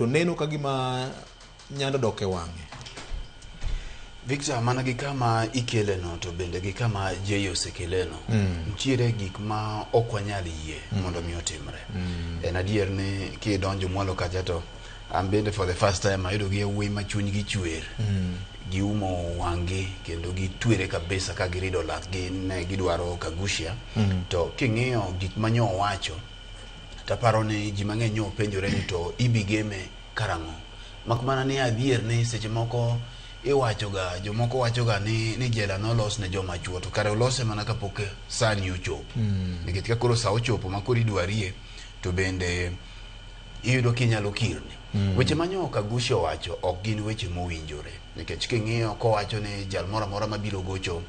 To neno ka gima nyando dok e wang'e. Victor, mana gi kama ikeleno to bende gi kama Jay osekeleno, nitiere gik ma ok wanyal yie mondo mi otimre. En adier ni kidonjo mwalo kacha to an bende for the first time ayudo gi yawuoyi ma chunygi chwer. Giumo wang'gi kendo gitwere kabisa ka girido lakgi ne gidwaro Kaguchia. To king'iyo gik ma nyo owacho, taparo ni ji mang'eny nyo penjore ni to ibi game karang'o. Mak mana ni adier ni seche moko iwachoga, jomoko wachoga ni jela nolos ne joma chuo, to kare olose mana kapok sani ochopo. Nikech ka koro sa ochopo ma koro idwarie, to bende iyudo kinyalo kirni. Weche ma nyo Kaguchia owacho ok gin weche mowinjore. Nikech king'iyo kowacho ni jal moro amora mabiro gocho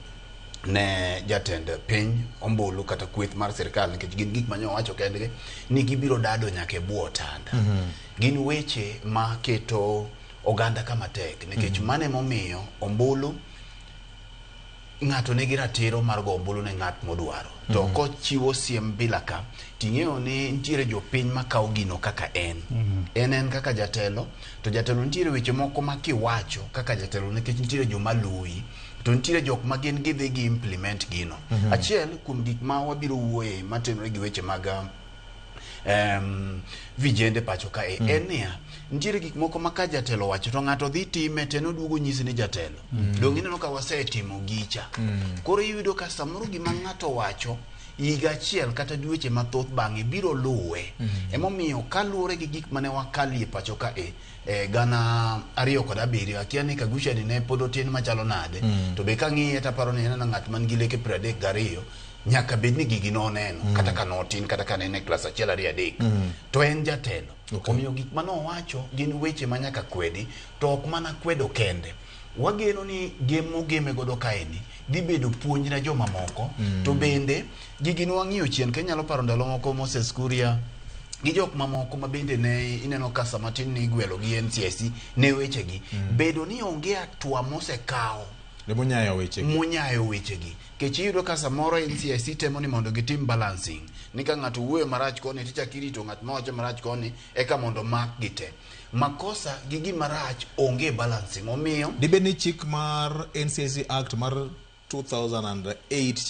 ne jatend piny ombulu kata kweth mar sirkal, nikech gin gik manyo owacho kendgi ni gibiro dado nyaka e bwo otanda. Gin weche ma keto oganda kama tek, nikech mano emomiyo ombulu ng'ato nigi ratiro mar go ombulu ne ng'at modwaro. To kochiwo siem bila ka, ting'eyo ni nitiere jopiny makawo gino kaka en. En kaka jatelo, to jatelo nitiere weche moko ma kiwacho kaka jatelo nikech nitiere joma luwi, to nitiere jok ma gin gidhi gi implement gino. Achiel kuom gik ma wabiro wuoye matenore gi weche mag vijende pacho kae en niya, nitiere gik moko ma ka jatelo owacho to ng'ato dhi time to en oduogo nyisi ni jatelo. Donge ineno ka wasetimo gicha. Koro iyudo ka samoro gima ng'ato owacho higa achiel kata dweche mathoth bang'e biro luwe. Emomiyo kaluwore gi gik mane wakalie pacho ka 2007, akia ni Kaguchia ni ne pod otin machalo nade, to be kang'iye taparo ni en ng'at man gi leke 32, nyaka bed ni gigi noneno kata ka notin, kata ka ne en e klas 1, 2, 3, to en jatelo. Omiyo gik manowacho gin weche ma nyaka kwedi, to ok mana kwedo kende. Wageno ni gem mogeme godo kaeni dhi bedo puonj ne jomamoko. To bende gigi nwang'iyo chien, ka inyalo paro ndalo moko Moses Kuria gi jok mamoko ma bende ne ineno ka sama tin ni igwelo gi NCIC ne wechegi. Bedo ni onge hatua mosekaw Monyayo wechegi. Monyayo wechegi. Kech iyudo ka samoro NCIC temo ni mondo gitim balancing. Ni ka ng'ato wuoyo marach koni, tichako irito ng'at mawacho marach koni, eka mondo makgi te. Makosa gi gima rach onge balancing. Omiyo Dibed ni chik mar NCIC Act mar 2008 cha